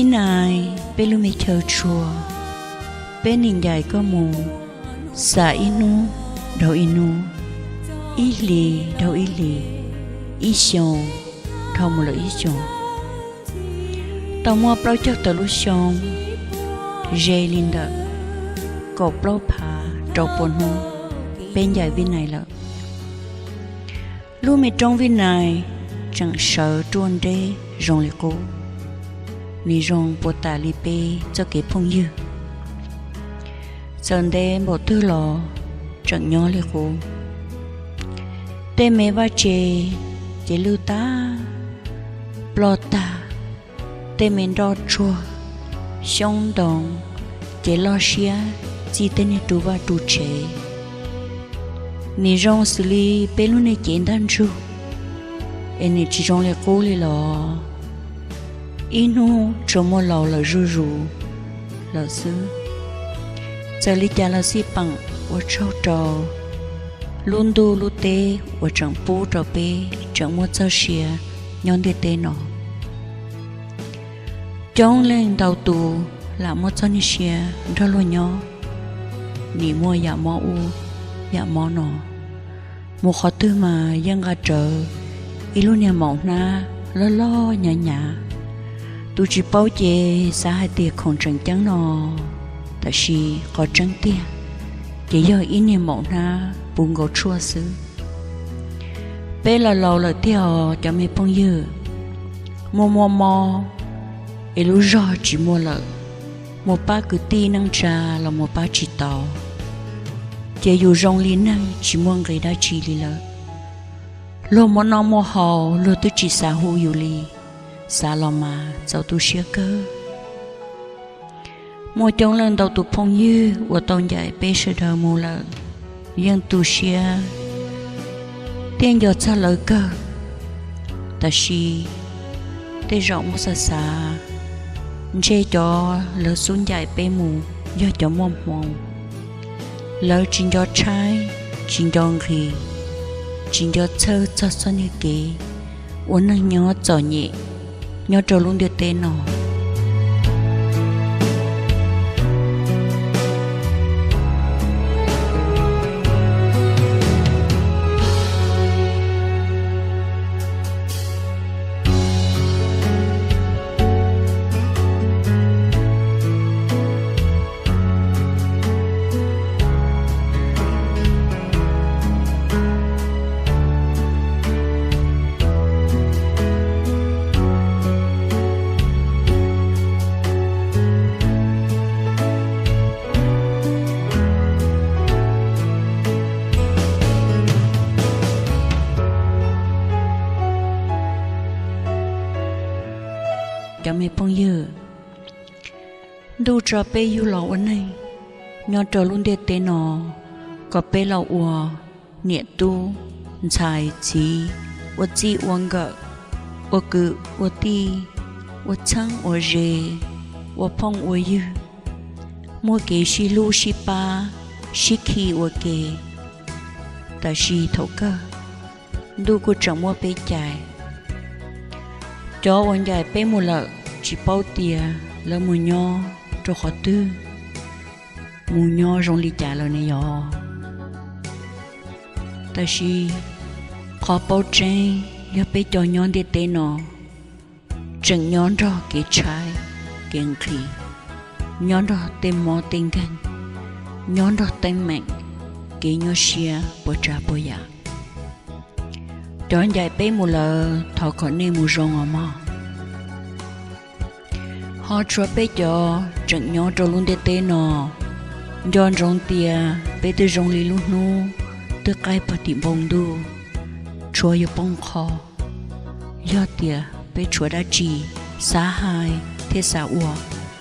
Ib nais peb lub me chaw tshua, peb nim ncaim koj mus, xam ib hnub dhau ib hnub, ib hlis dhau ib hlis, ib xyoos dhau mus lawm ib xyoos. Tau muaj plaub caug tawm lub xyoo, ze li ntawm kaum plaub phav rau pua hnub, peb ncaim Vij Nais lawm. Lub me roob Vij Nais tseem sawv ruaj nreb zoo li qub, nim zoo puas tas li peb txoj kev phooj ywg. Txawm ntev npaum twg los tseem nyob li qub. Tej me vaj tse ces lwj tag, ploj tag, tej me nroj tsuag, xyoob ntoo ces loj siab txij tej niag ru vaj ru tsev. Nim zoo xws li peb lub niag cev ntaj ntsug, es nim tsis zoo li qub li los. Ib hnub tsuas muaj laus lawm zuj zus lawm xwb. Txawm li cas los xij peem ua tsaug rau lub ntuj lub teb uas tseem pub rau peb tseem muaj txoj sia nyob ntiaj teb no. Coob leej ntau tus lam muaj txoj niag sia nrog luag nyob, nim muaj yam mob ub yam mob no, mus qhov twg mas yeej nqa rawv ib lub niag maum hnab loj loj hnyav hnyav. Tus tsis paub ces xav hais tias khoom tseem ceeb no, tab sis qhov tseeb tiag ces yog ib niag maum hnab puv nkaus tshuaj xwb. Peb los laus lawm tiag os cov me phooj ywg, muaj muaj mob es lub zog tsis muaj lawm, mus pab kwv tij neej tsa los mus pab tsis tau, ces yus zoo li neeg tsis muaj nqis dab tsi li lawm. Luag muaj noj muaj haus luag twb tsis xav hu yus li, xav los mas txaus tu siab kawg. Muaj coob leej ntau tus phooj ywg uas tau ncaim peb sawv daws mus lawm, yeej tu siab thiab nco txog lawv kawg. Tab sis tej zaum muab xav xav, ntshe cov lawv xub ncaim peb mus yog cov muaj hmoo. Lawv tsis nco tshaib, tsis nco nqhis, tsis nco txhawj txog txoj niag kev ua neeg nyob txom nyem nyob rau lub ntiaj teb no. Cov me phooj ywg, ntuj tso peb yug los ua neeg nyob rau lub ntiaj teb no, kom peb los ua niam tub, ntxhais txiv, ua txij ua nkawm, ua kwv ua tij, ua txheeb ua ze, ua phooj ua ywg, muaj kev sib hlub sib pab, sib khi ua ke. Tab sis thaum kawg ntuj kuj tseem muab peb cais. Cov uas ncaim peb mus lawm tsis paub tias lawv mus nyob rau qhov twg, mus nyob zoo li cas lawm ne yog. Tab sis qhov paub tseeb yog peb cov nyob ntiaj teb no tseem nyob nrog kev tshaib kev nqhis, nyob nrog tej mob tej nkeeg, nyob nrog teeb meem, kev nyuaj siab puas tsav puas yam. Cov ncaim peb mus lawm thov kom nej mus zoo os mog. Ho tshuav peb cov tseem nyob rau lub ntiaj teb no, nco ntsoov tias peb twb zoo li lub hnub twb qaij pog tim npoo ntuj, tshuav yuav poob qho. Yog tias peb tshuav dab tsi xav hais thiab xav ua,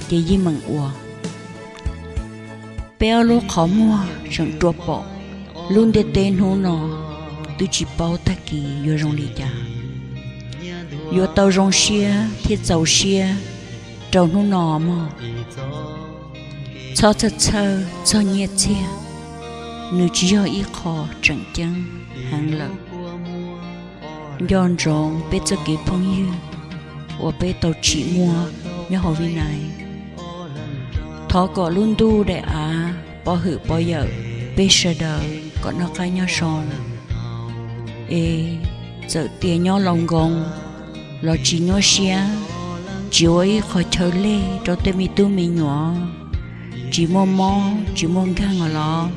ces yeej meem ua. Peb ob lub qhov muag tseem rua pom lub ntiaj teb hnub no, twb tsis paub tag kis yuav zoo li cas. Yuav tau zoo siab thiab txaus siab rau hnub no mog. Txhob txhawj txhawj txog nyiaj txiag, nws tsis yog ib qho tseem ceeb heev lawm. Nco ntsoov peb txoj kev phooj ywg uas peb tau tsim muaj nyob hauv Vib Nais. Thov kom lub ntuj daim av pov hwm pov yawm peb sawv daws kom noj qab nyob zoo. Es txawm tias nyob laus nkoos los tsis nyuaj siab, tsis ua ib qho chaw leg rau tej me tub me nyuam, tsis muaj mob tsis muaj nkeeg os los.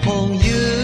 Phooj ywg